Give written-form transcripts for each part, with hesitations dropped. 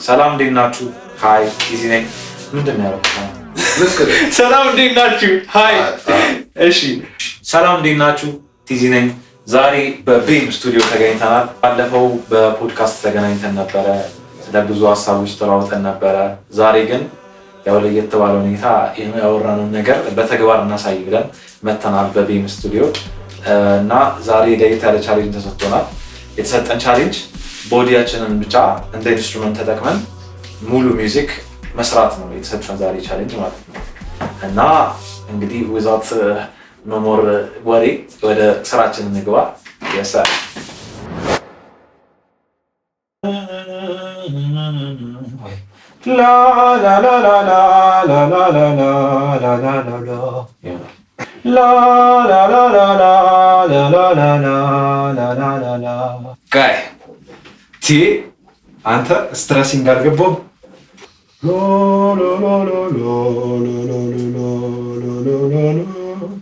ሰላም እንዴት ናችሁ? Hi ቲዚ ነኝ። ምንድን ነው ያደረኩት? ልክ ነህ። ሰላም እንዴት ናችሁ? Hi እሺ፣ ሰላም እንዴት ናችሁ? ቲዚ ነኝ። ዛሬ በቤም ስቱዲዮ ተገኝተናል። ባለፈው በፖድካስት ተገናኝተን ነበረ፣ ስለ ብዙ ሀሳቦች ተለዋውጠን ነበረ። ዛሬ ግን ያው ለየት ባለ ሁኔታ ያወራነውን ነገር በተግባር እናሳይ ብለን መተናል በቤም ስቱዲዮ እና ዛሬ ለየት ያለ challenge ተሰጥቶናል። የተሰጠን challenge body ያችንን ብቻ እንደ instrument ተጠቅመን ሙሉ music መስራት ነው የተሰጠን ዛሬ challenge ማለት ነው። እና እንግዲህ without no more ወሬ ወደ ስራችን እንግባ። የሳ ላ ላ ላ ላ ላ ላ ላ ላ ላ ላ ላ ላ ይሆናል። ላ ላ ላ ላ ላ ላ ላ ላ ላ ላ ላ ላ ጋይ ቲ አንተ stressing አልገባም። ሎ ሎ ሎ ሎ ሎ ሎ ሎ ሎ ሎ ሎ ሎ።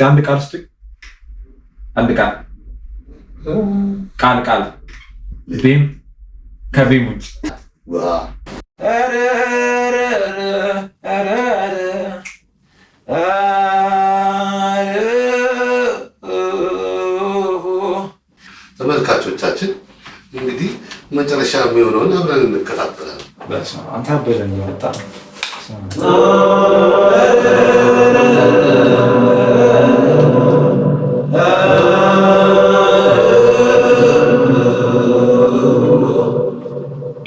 አንድ ቃል ስጡኝ። አንድ ቃል ቃል ቃል ቤም ከቤም ውጭ። ውሃ። ኧረ ኧረ ኧረ ኧረ ኧረ። ተመልካቾቻችን እንግዲህ መጨረሻ የሚሆነውን አብረን እንከታተላለን። በስመ አብ፣ አንተ አበደን እየመጣ።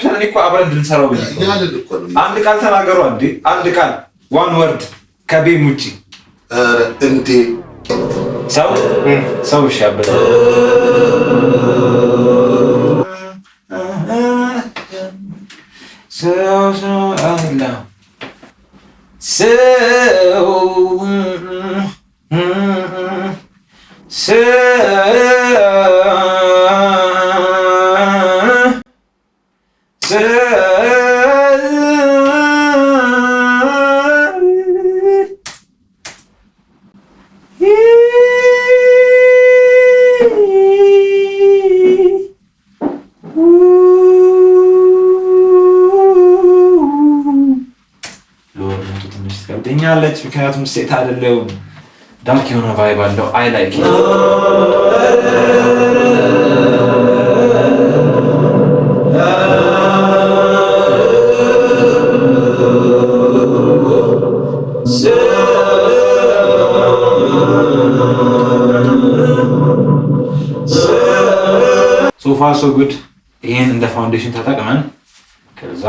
እኔ እኮ አብረን እንድንሰራው ብዬ እኮ ነው። ያልን እኮ ነው። አንድ ቃል ተናገሩ። አንዴ አንድ ቃል one word ከቤም ውጭ። ኧረ እንዴ! ሰው ሰው እሺ አበደ። ሰው ሰው አላ ሰው ሰው ሰው። Lower note ኡ ትንሽ ትከብደኛለች፣ ምክንያቱም ሴት አይደለሁም። Dark የሆነ vibe አለው። I like it። So far so good። ይህን እንደ foundation ተጠቅመን ከዛ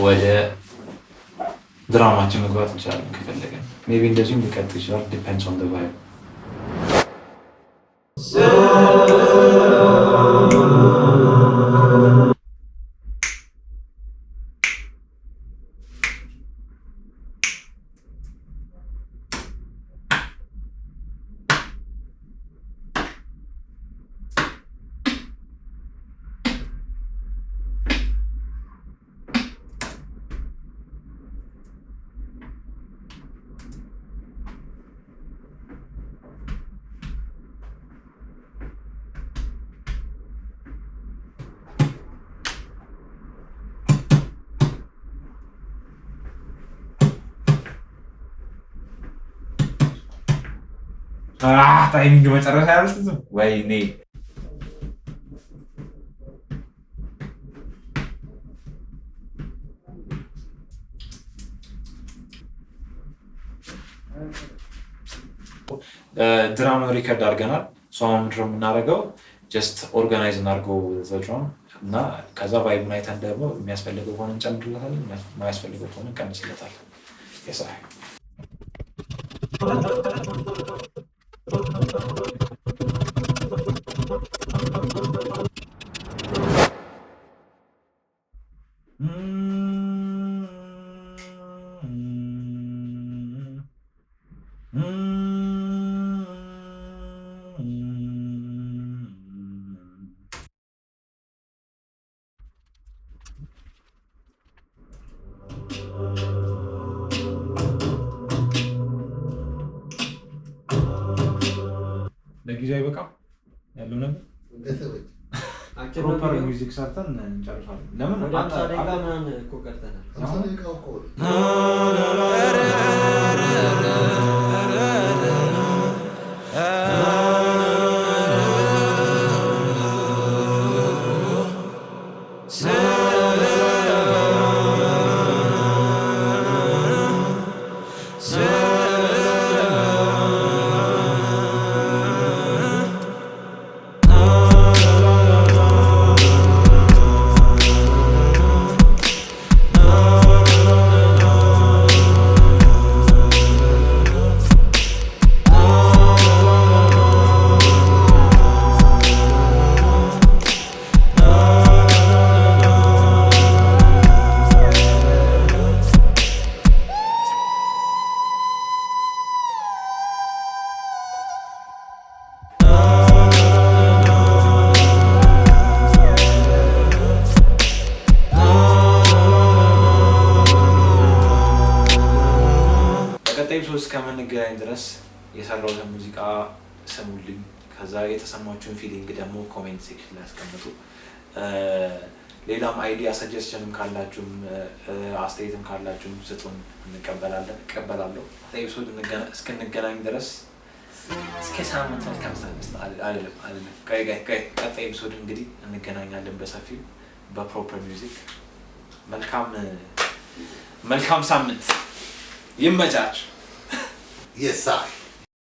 ወደ drum ኣችን መግባት እንችላለን ከፈለገን። Maybe እንደዚሁም ሊቀጥል ይችላል። Depends on the vibe። Timing መጨረሻ ያልስትም ወይኔ። Drum ኡን record አድርገናል። So አሁን ምንድን ነው የምናደርገው? Just organize እናድርገው the drum እና ከዛ vibe ኡን አይተን ደግሞ የሚያስፈልገው ከሆነ እንጨምርለታለን፣ የማያስፈልገው ከሆነ እንቀንስለታለን። የሳ ለጊዜው አይበቃም ያለው ነገር። አጭር ነው Proper ቪዲዮ። Music ሰርተን እንጨርሳለን። ለምን ወደ አንተ- 50 ደቂቃ ምናምን እኮ ቀርተናል። 50 ደቂቃ እኮ ነው። በቀጣይ episode እስከምንገናኝ ድረስ የሰራሁትን ሙዚቃ ስሙልኝ። ከዛ የተሰማችሁን feeling ደግሞ comment section ላይ አስቀምጡ። ሌላም idea suggestion ም ካላችሁም አስተያየትም ካላችሁም ስጡን፣ እንቀበላለን፣ እቀበላለሁ። ቀጣይ episode እስክንገናኝ ድረስ እስከ ሳምንት መልካም ሳምንት። አልልም አልልም። ቆይ ቆይ ቆይ፣ ቀጣይ episode እንግዲህ እንገናኛለን በሰፊው በ proper music። መልካም መልካም ሳምንት፣ ይመቻች። Yes, I.